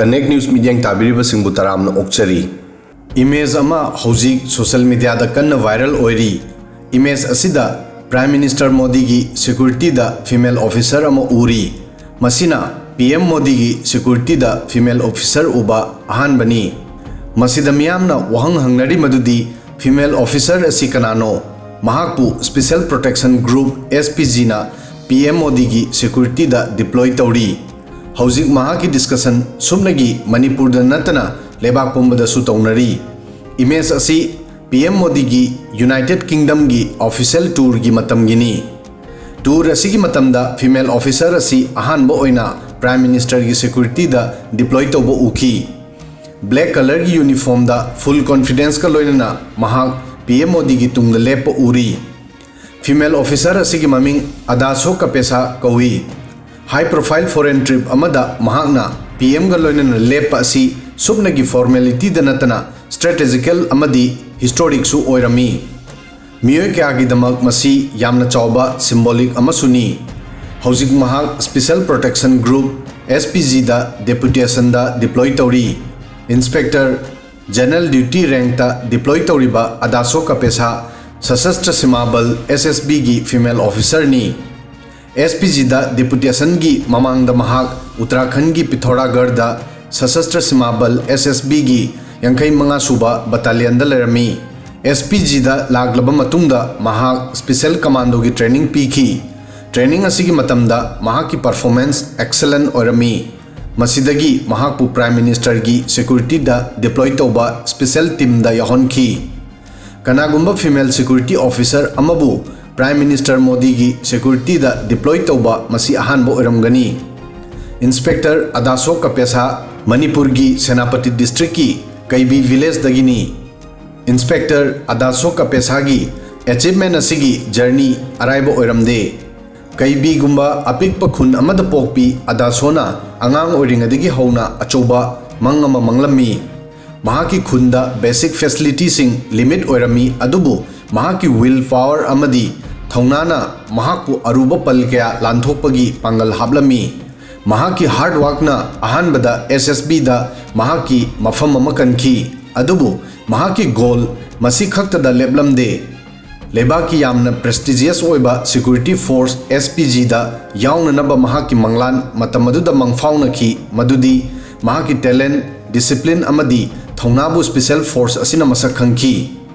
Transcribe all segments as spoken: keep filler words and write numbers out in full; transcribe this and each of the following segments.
Connect News ꯃꯤꯠꯌꯦꯡ ꯇꯥꯕꯤꯔꯤꯕꯁꯤꯡꯕꯨ ꯇꯔꯥꯝꯅ ꯑꯣꯛꯆꯔꯤ꯫ Image ꯑꯃ ꯍꯧꯖꯤꯛ ꯁꯣꯁꯤꯌꯦꯜ ꯃꯤꯗꯤꯌꯥꯗ ꯀꯟꯅ ꯚꯥꯏꯔꯦꯜ ꯑꯣꯏꯔꯤ꯫ ꯏꯃꯦꯖ ꯑꯁꯤꯗ ꯄ꯭ꯔꯥꯏꯝ ꯃꯤꯅꯤꯁꯇꯔ ꯃꯣꯗꯤꯒꯤ ꯁꯦꯀ꯭ꯌꯨꯔꯤꯇꯤꯗ ꯐꯤꯃꯦꯜ ꯑꯣꯐꯤꯁꯔ ꯑꯃ ꯎꯔꯤ꯫ ꯃꯁꯤꯅ ꯄꯤ ꯑꯦꯝ ꯃꯣꯗꯤꯒꯤ ꯁꯦꯀ꯭ꯌꯨꯔꯤꯇꯤꯗ ꯐꯤꯃꯦꯜ ꯑꯣꯐꯤꯁꯔ ꯎꯕ ꯑꯍꯥꯟꯕꯅꯤ꯫ ꯃꯁꯤꯗ ꯃꯤꯌꯥꯝꯅ ꯋꯥꯍꯪ ꯍꯪꯅꯔꯤ ꯃꯗꯨꯗꯤ ꯐꯤꯃꯦꯜ ꯑꯣꯐꯤꯁꯔ ꯑꯁꯤ ꯀꯅꯥꯅꯣ? ꯃꯍꯥꯛꯄꯨ special protection group, S P ꯖꯤꯅ ꯄꯤ ꯑꯦꯝ ꯃꯣꯗꯤꯒꯤ ꯁꯦꯀ꯭ꯌꯨꯔꯤꯇꯤꯗ ꯗꯤꯄ꯭ꯂꯣꯏ ꯇꯧꯔꯤ꯫ ꯍꯧꯖꯤꯛ ꯃꯍꯥꯛꯀꯤ ꯗꯤꯁꯀꯁꯟ ꯁꯨꯞꯅꯒꯤ ꯃꯅꯤꯄꯨꯔꯗ ꯅꯠꯇꯅ ꯂꯩꯕꯥꯛ ꯄꯨꯝꯕꯗꯁꯨ ꯇꯧꯅꯔꯤ꯫ ꯏꯃꯦꯖ ꯑꯁꯤ ꯄꯤ ꯑꯦꯝ ꯃꯣꯗꯤꯒꯤ ꯌꯨꯅꯥꯏꯇꯦꯗ ꯀꯤꯡꯗꯝꯒꯤ ꯑꯣꯐꯤꯁꯤꯌꯦꯜ ꯇꯨꯔꯒꯤ ꯃꯇꯝꯒꯤꯅꯤ꯫ ꯇꯨꯔ ꯑꯁꯤꯒꯤ ꯃꯇꯝꯗ ꯐꯤꯃꯦꯜ ꯑꯣꯐꯤꯁꯔ ꯑꯁꯤ ꯑꯍꯥꯟꯕ ꯑꯣꯏꯅ ꯄ꯭ꯔꯥꯏꯝ ꯃꯤꯅꯤꯁꯇꯔꯒꯤ ꯁꯦꯀ꯭ꯌꯨꯔꯤꯇꯤꯗ ꯗꯤꯄ꯭ꯂꯣꯏ ꯇꯧꯕ ꯎꯈꯤ꯫ ꯕ꯭ꯂꯦꯛ ꯀꯂꯔꯒꯤ ꯌꯨꯅꯤꯐꯣꯔꯝꯗ ꯐꯨꯜ ꯀꯣꯟꯐꯤꯗꯦꯟꯁꯀ ꯂꯣꯏꯅꯅ ꯃꯍꯥꯛ ꯄꯤ ꯑꯦꯝ ꯃꯣꯗꯤꯒꯤ ꯇꯨꯡꯗ ꯂꯦꯞꯄ ꯎꯔꯤ꯫ ꯐꯤꯃꯦꯜ ꯑꯣꯐꯤꯁꯔ ꯑꯁꯤꯒꯤ ꯃꯃꯤꯡ ꯑꯗꯥꯁꯣ ꯀꯄꯦꯁꯥ ꯀꯧꯏ꯫ ꯍꯥꯏ ꯄ꯭ꯔꯣꯐꯥꯏꯜ ꯐꯣꯔꯦꯟ ꯇ꯭ꯔꯤꯞ ꯑꯃꯗ ꯃꯍꯥꯛꯅ ꯄꯤ ꯑꯦꯝꯒ ꯂꯣꯏꯅꯅ ꯂꯦꯞꯄ ꯑꯁꯤ ꯁꯨꯞꯅꯒꯤ ꯐꯣꯔꯃꯦꯂꯤꯇꯤꯗ ꯅꯠꯇꯅ ꯁ꯭ꯇ꯭ꯔꯦꯇꯦꯖꯤꯀꯦꯜ ꯑꯃꯗꯤ ꯍꯤꯁꯇꯣꯔꯤꯛꯁꯨ ꯑꯣꯏꯔꯝꯃꯤ꯫ ꯃꯤꯑꯣꯏ ꯀꯌꯥꯒꯤꯗꯃꯛ ꯃꯁꯤ ꯌꯥꯝꯅ ꯆꯥꯎꯕ ꯁꯤꯝꯕꯣꯂꯤꯛ ꯑꯃꯁꯨꯅꯤ꯫ ꯍꯧꯖꯤꯛ ꯃꯍꯥꯛ ꯁ꯭ꯄꯦꯁꯦꯜ ꯄ꯭ꯔꯣꯇꯦꯛꯁꯟ ꯒ꯭ꯔꯨꯞ, ꯑꯦꯁ ꯄꯤ ꯖꯤꯗ ꯗꯦꯄꯨꯇꯦꯁꯟꯗ ꯗꯤꯄ꯭ꯂꯣꯏ ꯇꯧꯔꯤ꯫ ꯏꯟꯁꯄꯦꯛꯇꯔ ꯖꯦꯅꯔꯦꯜ ꯗ꯭ꯌꯨꯇꯤ ꯔꯦꯡꯛꯇ ꯗꯤꯄ꯭ꯂꯣꯏ ꯇꯧꯔꯤꯕ ꯑꯗꯥꯁꯣ ꯀꯄꯦꯁꯥ ꯁꯁꯁꯇ꯭ꯔ ꯁꯤꯃꯥ ꯕꯜ, ꯑꯦꯁ ꯑꯦꯁ ꯕꯤꯒꯤ ꯐꯤꯃꯦꯜ ꯑꯣꯐꯤꯁꯔꯅꯤ꯫ ꯑꯦꯁ ꯄꯤ ꯖꯤꯗ ꯗꯦꯄꯨꯇꯦꯁꯟꯒꯤ ꯃꯃꯥꯡꯗ ꯃꯍꯥꯛ ꯎꯠꯇꯔꯥꯈꯟꯒꯤ ꯄꯤꯊꯣꯔꯥꯒꯔꯗ ꯁꯁꯁꯇ꯭ꯔ ꯁꯤꯃꯥ ꯕꯜ, ꯑꯦꯁ ꯑꯦꯁ ꯕꯤꯒꯤ ꯌꯥꯡꯈꯩ ꯃꯉꯥ ꯁꯨꯕ ꯕꯠꯇꯥꯂꯤꯌꯟꯗ ꯂꯩꯔꯝꯃꯤ꯫ ꯑꯦꯁ ꯄꯤ ꯖꯤꯗ ꯂꯥꯛꯂꯕ ꯃꯇꯨꯡꯗ ꯃꯍꯥꯛ ꯁ꯭ꯄꯦꯁꯦꯜ ꯀꯃꯥꯟꯗꯣꯒꯤ ꯇ꯭ꯔꯦꯅꯤꯡ ꯄꯤꯈꯤ꯫ ꯇ꯭ꯔꯦꯅꯤꯡ ꯑꯁꯤꯒꯤ ꯃꯇꯝꯗ ꯃꯍꯥꯛꯀꯤ ꯄꯔꯐꯣꯔꯃꯦꯟꯁ ꯑꯦꯛꯁꯦꯂꯦꯟ ꯑꯣꯏꯔꯝꯃꯤ꯫ ꯃꯁꯤꯗꯒꯤ ꯃꯍꯥꯛꯄꯨ ꯄ꯭ꯔꯥꯏꯝ ꯃꯤꯅꯤꯁꯇꯔꯒꯤ ꯁꯦꯀ꯭ꯌꯨꯔꯤꯇꯤꯗ ꯗꯤꯄ꯭ꯂꯣꯏ ꯇꯧꯕ ꯁ꯭ꯄꯦꯁꯦꯜ ꯇꯤꯝꯗ ꯌꯥꯎꯍꯟꯈꯤ꯫ ꯀꯅꯥꯒꯨꯝꯕ ꯐꯤꯃꯦꯜ ꯁꯦꯀ꯭ꯌꯨꯔꯤꯇꯤ ꯑꯣꯐꯤꯁꯔ ꯑꯃꯕꯨ ꯄ꯭ꯔꯥꯏꯝ ꯃꯤꯅꯤꯁꯇꯔ ꯃꯣꯗꯤꯒꯤ ꯁꯦꯀ꯭ꯌꯨꯔꯤꯇꯤꯗ ꯗꯤꯄ꯭ꯂꯣꯏ ꯇꯧꯕ ꯃꯁꯤ ꯑꯍꯥꯟꯕ ꯑꯣꯏꯔꯝꯒꯅꯤ꯫ ꯏꯟꯁꯄꯦꯛꯇꯔ ꯑꯗꯥꯁꯣ ꯀꯄꯦꯁꯥ ꯃꯅꯤꯄꯨꯔꯒꯤ ꯁꯦꯅꯥꯄꯇꯤ ꯗꯤꯁꯇ꯭ꯔꯤꯛꯀꯤ ꯀꯩꯕꯤ ꯚꯤꯂꯦꯖꯗꯒꯤꯅꯤ꯫ ꯏꯟꯁꯄꯦꯛꯇꯔ ꯑꯗꯥꯁꯣ ꯀꯄꯦꯁꯥꯒꯤ ꯑꯦꯆꯤꯚꯃꯦꯟ ꯑꯁꯤꯒꯤ ꯖꯔꯅꯤ ꯑꯔꯥꯏꯕ ꯑꯣꯏꯔꯝꯗꯦ꯫ ꯀꯩꯕꯤꯒꯨꯝꯕ ꯑꯄꯤꯛꯄ ꯈꯨꯟ ꯑꯃꯗ ꯄꯣꯛꯄꯤ ꯑꯗꯥꯁꯣꯅ ꯑꯉꯥꯡ ꯑꯣꯏꯔꯤꯉꯩꯗꯒꯤ ꯍꯧꯅ ꯑꯆꯧꯕ ꯃꯪ ꯑꯃ ꯃꯪꯂꯝꯃꯤ꯫ ꯃꯍꯥꯛꯀꯤ ꯈꯨꯟꯗ ꯕꯦꯁꯤꯛ ꯐꯦꯁꯤꯂꯤꯇꯤꯁꯤꯡ ꯂꯤꯃꯤꯠ ꯑꯣꯏꯔꯝꯃꯤ, ꯑꯗꯨꯕꯨ ꯃꯍꯥꯛꯀꯤ ꯋꯤꯜ ꯄꯥꯋꯔ ꯑꯃꯗꯤ ꯊꯧꯅꯥꯅ ꯃꯍꯥꯛꯄꯨ ꯑꯔꯨꯕ ꯄꯜ ꯀꯌꯥ ꯂꯥꯟꯊꯣꯛꯄꯒꯤ ꯄꯥꯡꯒꯜ ꯍꯥꯞꯂꯝꯃꯤ꯫ ꯃꯍꯥꯛꯀꯤ ꯍꯥꯔꯗ ꯋꯥꯔꯛꯅ ꯑꯍꯥꯟꯕꯗ ꯑꯦꯁ ꯑꯦꯁ ꯕꯤꯗ ꯃꯍꯥꯛꯀꯤ ꯃꯐꯝ ꯑꯃ ꯀꯟꯈꯤ, ꯑꯗꯨꯕꯨ ꯃꯍꯥꯛꯀꯤ ꯒꯣꯜ ꯃꯁꯤ ꯈꯛꯇꯗ ꯂꯦꯞꯂꯝꯗꯦ꯫ ꯂꯩꯕꯥꯛꯀꯤ ꯌꯥꯝꯅ ꯄ꯭ꯔꯦꯁꯇꯤꯖꯤꯌꯁ ꯑꯣꯏꯕ ꯁꯦꯀ꯭ꯌꯨꯔꯤꯇꯤ ꯐꯣꯔꯁ ꯑꯦꯁ ꯄꯤ ꯖꯤꯗ ꯌꯥꯎꯅꯅꯕ ꯃꯍꯥꯛꯀꯤ ꯃꯪꯂꯥꯟ ꯃꯇꯝ ꯑꯗꯨꯗ ꯃꯪꯐꯥꯎꯅꯈꯤ, ꯃꯗꯨꯗꯤ ꯃꯍꯥꯛꯀꯤ ꯇꯦꯂꯦꯟꯠ, ꯗꯤꯁꯤꯄ꯭ꯂꯤꯟ ꯑꯃꯗꯤ ꯊꯧꯅꯥꯕꯨ ꯁ꯭ꯄꯦꯁꯦꯜ ꯐꯣꯔꯁ ꯑꯁꯤꯅ ꯃꯁꯛ ꯈꯪꯈꯤ꯫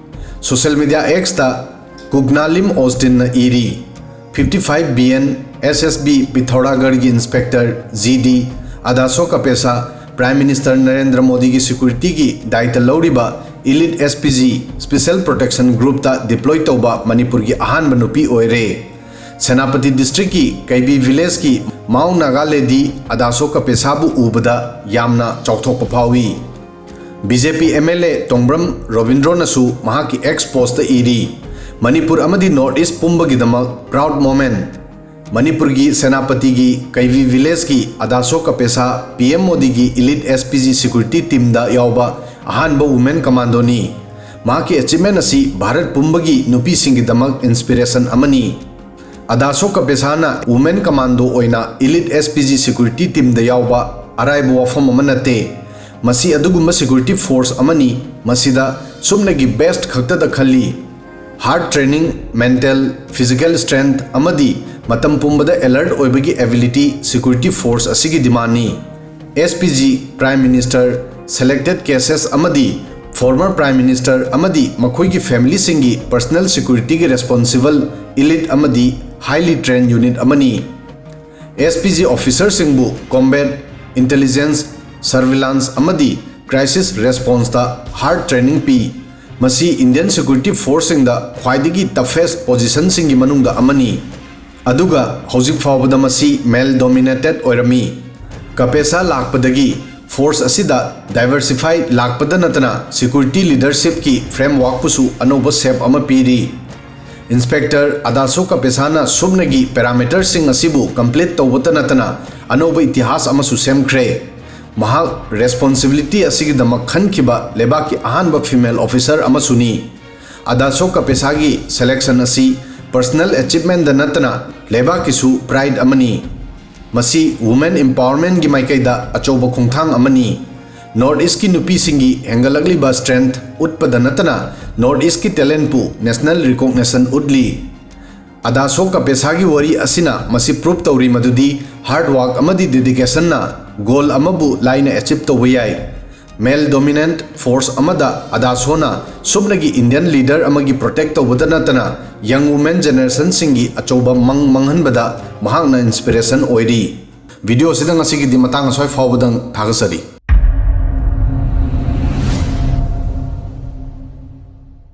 ꯁꯣꯁꯤꯌꯦꯜ ꯃꯤꯗꯤꯌꯥ ꯑꯦꯛꯁꯇ ꯀꯨꯒꯅꯥꯂꯤꯝ ꯑꯣꯁꯇꯤꯟꯅ ꯏꯔꯤ, fifty five B N S S B ꯄꯤꯊꯧꯔꯥꯒꯔꯒꯤ inspector G D Adasho Kapesa, prime minister Narendra ꯃꯣꯗꯤꯒꯤ ꯁꯦꯀ꯭ꯌꯨꯔꯤꯇꯤꯒꯤ ꯗꯥꯏꯇ ꯂꯧꯔꯤꯕ elite S P G special protection ꯒ꯭ꯔꯨꯞꯇ ꯗꯤꯄ꯭ꯂꯣꯏ ꯇꯧꯕ ꯃꯅꯤꯄꯨꯔꯒꯤ ꯑꯍꯥꯟꯕ ꯅꯨꯄꯤ ꯑꯣꯏꯔꯦ꯫ ꯁꯦꯅꯥꯄꯇꯤ ꯗꯤꯁꯇ꯭ꯔꯤꯛꯀꯤ ꯀꯩꯕꯤ ꯚꯤꯂꯦꯖꯀꯤ ꯃꯥꯎ ꯅꯥꯒꯥ ꯂꯦꯗꯤ ꯑꯗꯥꯁꯣ ꯀꯄꯦꯁꯥꯕꯨ ꯎꯕꯗ ꯌꯥꯝꯅ ꯆꯥꯎꯊꯣꯛꯄ ꯐꯥꯎꯏ꯫ B J P M L A Tongbram ꯔꯣꯕꯤꯟꯗ꯭ꯔꯣꯅꯁꯨ ꯃꯍꯥꯛꯀꯤ ꯑꯦꯛꯁ ꯄꯣꯁꯇ ꯏꯔꯤ, ꯃꯅꯤꯄꯨꯔ ꯑꯃꯗꯤ ꯅꯣꯔꯠ ꯏꯁ ꯄꯨꯝꯕꯒꯤꯗꯃꯛ ꯄ꯭ꯔꯥꯎꯗ ꯃꯣꯃꯦꯟꯠ꯫ ꯃꯅꯤꯄꯨꯔꯒꯤ ꯁꯦꯅꯥꯄꯇꯤꯒꯤ ꯀꯩꯕꯤ ꯚꯤꯂꯦꯖꯀꯤ ꯑꯗꯥꯁꯣ ꯀꯄꯦꯁꯥ ꯄꯤ ꯑꯦꯝ ꯃꯣꯗꯤꯒꯤ elite S P G security ꯇꯤꯝꯗ ꯌꯥꯎꯕ ꯑꯍꯥꯟꯕ ꯋꯨꯃꯦꯟ ꯀꯃꯥꯟꯗꯣꯅꯤ꯫ ꯃꯍꯥꯛꯀꯤ ꯑꯦꯆꯤꯞꯃꯦꯟꯠ ꯑꯁꯤ ꯚꯥꯔꯠ ꯄꯨꯝꯕꯒꯤ ꯅꯨꯄꯤꯁꯤꯡꯒꯤꯗꯃꯛ ꯏꯟꯁꯄꯤꯔꯦꯁꯟ ꯑꯃꯅꯤ꯫ ꯑꯗꯥꯁꯣ ꯀꯄꯦꯁꯥꯅ ꯋꯨꯃꯦꯟ ꯀꯃꯥꯟꯗꯣ ꯑꯣꯏꯅ elite S P G security ꯇꯤꯝꯗ ꯌꯥꯎꯕ ꯑꯔꯥꯏꯕ ꯋꯥꯐꯝ ꯑꯃ ꯅꯠꯇꯦ꯫ ꯃꯁꯤ ꯑꯗꯨꯒꯨꯝꯕ ꯁꯦꯀ꯭ꯌꯨꯔꯤꯇꯤ ꯐꯣꯔꯁ ꯑꯃꯅꯤ, ꯃꯁꯤꯗ ꯁꯨꯞꯅꯒꯤ ꯕꯦꯁ꯭ꯠ ꯈꯛꯇꯗ ꯈꯜꯂꯤ꯫ Hard training, mental, physical strength ꯑꯃꯗꯤ ꯃꯇꯝ ꯄꯨꯝꯕꯗ ꯑꯦꯂꯔꯠ ꯑꯣꯏꯕꯒꯤ ꯑꯦꯕꯤꯂꯤꯇꯤ ꯁꯦꯀ꯭ꯌꯨꯔꯤꯇꯤ ꯐꯣꯔꯁ ꯑꯁꯤꯒꯤ ꯗꯤꯃꯥꯟꯅꯤ꯫ S P G, prime minister, selected cases ꯑꯃꯗꯤ ꯐꯣꯔꯃꯔ ꯄ꯭ꯔꯥꯏꯝ ꯃꯤꯅꯤꯁꯇꯔ ꯑꯃꯗꯤ ꯃꯈꯣꯏꯒꯤ ꯐꯦꯃꯤꯂꯤꯁꯤꯡꯒꯤ ꯄꯔꯁꯅꯦꯜ ꯁꯦꯀ꯭ꯌꯨꯔꯤꯇꯤꯒꯤ ꯔꯦꯁꯄꯣꯟꯁꯤꯕꯜ ꯏꯂꯤꯠ ꯑꯃꯗꯤ ꯍꯥꯏꯂꯤ ꯇ꯭ꯔꯦꯟ ꯌꯨꯅꯤꯠ ꯑꯃꯅꯤ꯫ ꯑꯦꯁ ꯄꯤ ꯖꯤ ꯑꯣꯐꯤꯁꯔꯁꯤꯡꯕꯨ ꯀꯣꯝꯕꯦꯠ, ꯏꯟꯇꯦꯂꯤꯖꯦꯟꯁ, ꯁꯔꯚꯤꯂꯥꯟꯁ ꯑꯃꯗꯤ ꯀ꯭ꯔꯥꯏꯁꯤꯁ ꯔꯦꯁꯄꯣꯟꯁꯇ ꯍꯥꯔꯗ ꯇ꯭ꯔꯦꯅꯤꯡ ꯄꯤ꯫ ꯃꯁꯤ ꯏꯟꯗꯤꯌꯟ ꯁꯦꯀ꯭ꯌꯨꯔꯤꯇꯤ ꯐꯣꯔꯁꯁꯤꯡꯗ ꯈ꯭ꯋꯥꯏꯗꯒꯤ ꯇꯐꯦꯁ ꯄꯣꯖꯤꯁꯟꯁꯤꯡꯒꯤ ꯃꯅꯨꯡꯗ ꯑꯃꯅꯤ꯫ ꯑꯗꯨꯒ ꯍꯧꯖꯤꯛ ꯐꯥꯎꯕꯗ ꯃꯁꯤ ꯃꯦꯜ ꯗꯣꯃꯤꯅꯦꯇꯦꯗ ꯑꯣꯏꯔꯝꯃꯤ꯫ ꯀꯄꯦꯁꯥ ꯂꯥꯛꯄꯗꯒꯤ ꯐꯣꯔꯁ ꯑꯁꯤꯗ ꯗꯥꯏꯕꯔꯁꯤꯐꯥꯏ ꯂꯥꯛꯄꯗ ꯅꯠꯇꯅ ꯁꯦꯀ꯭ꯌꯨꯔꯤꯇꯤ ꯂꯤꯗꯔꯁꯤꯞꯀꯤ ꯐ꯭ꯔꯦꯝꯋꯥꯔꯛꯄꯨꯁꯨ ꯑꯅꯧꯕ ꯁꯦꯞ ꯑꯃ ꯄꯤꯔꯤ꯫ ꯏꯟꯁꯄꯦꯛꯇꯔ ꯑꯗꯥꯁꯣ ꯀꯄꯦꯁꯥꯅ ꯁꯨꯞꯅꯒꯤ ꯄꯦꯔꯥꯃꯤꯇꯔꯁꯤꯡ ꯑꯁꯤꯕꯨ ꯀꯝꯄ꯭ꯂꯤꯠ ꯇꯧꯕꯇ ꯅꯠꯇꯅ ꯑꯅꯧꯕ ꯏꯇꯤꯍꯥꯁ ꯑꯃꯁꯨ ꯁꯦꯝꯈ꯭ꯔꯦ꯫ ꯃꯍꯥꯛ ꯔꯦꯁꯄꯣꯟꯁꯤꯕꯤꯂꯤꯇꯤ ꯑꯁꯤꯒꯤꯗꯃꯛ ꯈꯟꯈꯤꯕ ꯂꯩꯕꯥꯛꯀꯤ ꯑꯍꯥꯟꯕ ꯐꯤꯃꯦꯜ ꯑꯣꯐꯤꯁꯔ ꯑꯃꯁꯨꯅꯤ꯫ ꯑꯗꯥꯁꯣ ꯀꯄꯦꯁꯥꯒꯤ ꯁꯦꯂꯦꯛꯁꯟ ꯑꯁꯤ ꯄꯔꯁꯅꯦꯜ ꯑꯦꯆꯤꯞꯃꯦꯟꯗ ꯅꯠꯇꯅ ꯂꯩꯕꯥꯛꯀꯤꯁꯨ ꯄ꯭ꯔꯥꯏꯗ ꯑꯃꯅꯤ꯫ ꯃꯁꯤ women empowerment ꯀꯤ ꯃꯥꯏꯀꯩꯗ ꯑꯆꯧꯕ ꯈꯣꯡꯊꯥꯡ ꯑꯃꯅꯤ꯫ North East ꯀꯤ ꯅꯨꯄꯤꯁꯤꯡꯒꯤ ꯍꯦꯟꯒꯠꯂꯛꯂꯤꯕ strength ꯎꯠꯄꯗ ꯅꯠꯇꯅ North East ꯀꯤ talent ꯄꯨ national recognition ꯎꯠꯂꯤ꯫ ꯑꯗꯥꯁꯣ ꯀꯄꯦꯁꯥꯒꯤ ꯋꯥꯔꯤ ꯑꯁꯤꯅ ꯃꯁꯤ prove ꯇꯧꯔꯤ ꯃꯗꯨꯗꯤ hard work ꯑꯃꯗꯤ dedication ꯅ goal ꯑꯃꯕꯨ ꯂꯥꯏꯅ achieve ꯇꯧꯕ ꯌꯥꯏ꯫ Male dominant force ꯑꯃꯗ ꯑꯗꯥꯁꯣꯅ ꯁꯨꯞꯅꯒꯤ Indian leader ꯑꯃꯒꯤ protect ꯇꯧꯕꯗ ꯅꯠꯇꯅ young women generation ꯁꯤꯡꯒꯤ ꯑꯆꯧꯕ ꯃꯪ ꯃꯪꯍꯟꯕꯗ ꯃꯍꯥꯛꯅ inspiration ꯑꯣꯏꯔꯤ꯫ Video ꯑꯁꯤꯗ ꯉꯁꯤꯒꯤꯗꯤ ꯃꯇꯥꯡ ꯑꯁ꯭ꯋꯥꯏ ꯐꯥꯎꯕꯗꯪ ꯊꯥꯒꯠꯆꯔꯤ꯫